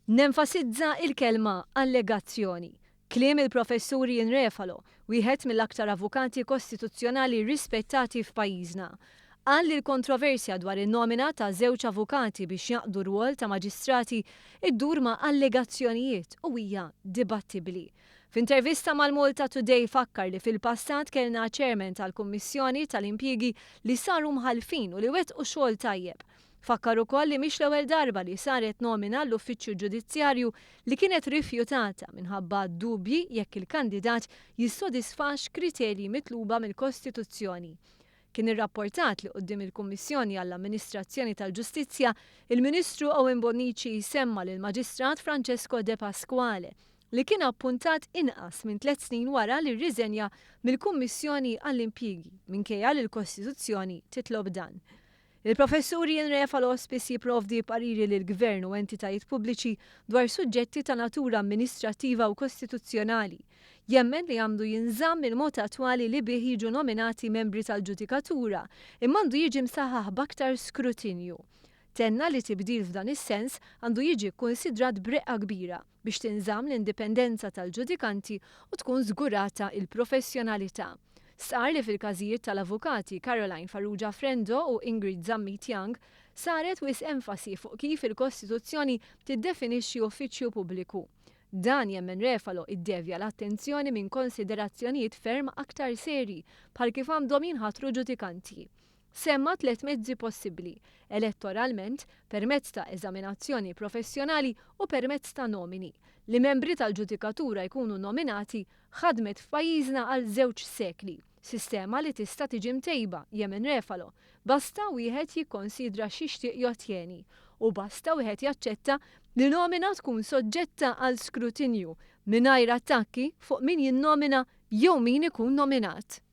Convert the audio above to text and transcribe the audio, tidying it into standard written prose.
Nenfasizza il-kelma allegazzjoni. Kliem il-Professur Ian Refalo, wieħed mill-aktar avukati kostituzzjonali rispettati f'pajjiżna. Qal li l-kontroversja dwar in-nomina ta' żewġ avukati biex jaqdu rwol ta' maġistrati ddur ma' allegazzjonijiet u hija dibattibbli. F'intervista mal-Malta Today fakkar li fil-passat kellna chairman tal-Kummissjoni tal-Impjiegi li saru mħallfin u li wettqu xogħol tajjeb. Fakkar ukoll li mhix l-ewwel darba li saret nomina l-uffiċċju ġudizzjarju li kienet rifjutata minħabba dubji jekk il-kandidat jissodisfax kriterji mitluba mill-Kostituzzjoni. Kien irrapportat li quddiem il-Kummissjoni għall-Amministrazzjoni tal-Ġustizzja, il-Ministru Owen Bonnici semma lill-Maġistrat Francesco Depasquale li kien appuntat inqas minn tliet snin wara li rriżenja mill-Kummissjoni għall-Impjiegi minkejja li l-Kostituzzjoni titlob dan. Il-Professur Ian Refalo spiss jipprovdi pariri lill-Gvern u entitajiet pubbliċi dwar suġġetti ta' natura amministrattiva u kostituzzjonali. Jemmen li għandu jinżamm il-mod attwali li bih jiġu nominati membri tal-ġudikatura, imma għandu jiġi msaħħaħ b'aktar skrutinju. Tenna li tibdil f'dan is-sens għandu jiġi kkunsidrat b'reqqa kbira biex tinżamm l-indipendenza tal-ġudikanti u tkun żgurata l-professjonalità. Stqarr li fil-każijiet tal-avukati Caroline Farrugia Frendo u Ingrid Zammit Young saret wisq enfasi fuq kif il-Kostituzzjoni tiddefinixxi uffiċċju pubbliku. Dan, jemmen Refalo, iddevja l-attenzjoni minn konsiderazzjonijiet ferm aktar serji bħal kif għandhom jinħatru ġudikanti. Semma tliet mezzi possibbli, elettoralment, permezz ta' eżaminazzjoni professjonali u permezz ta' nomini. Li membri tal-ġudikatura jkunu nominati ħadmet f'pajjiżna għal żewġ sekli, sistema li tista' tiġi mtejba, jemmen Refalo, basta wieħed jikkonsidra x'jixtieq jottjeni u basta wieħed jaċċetta li nomina tkun soġġetta għal skrutinju mingħajr attakki fuq min jinnomina jew min ikun nominat.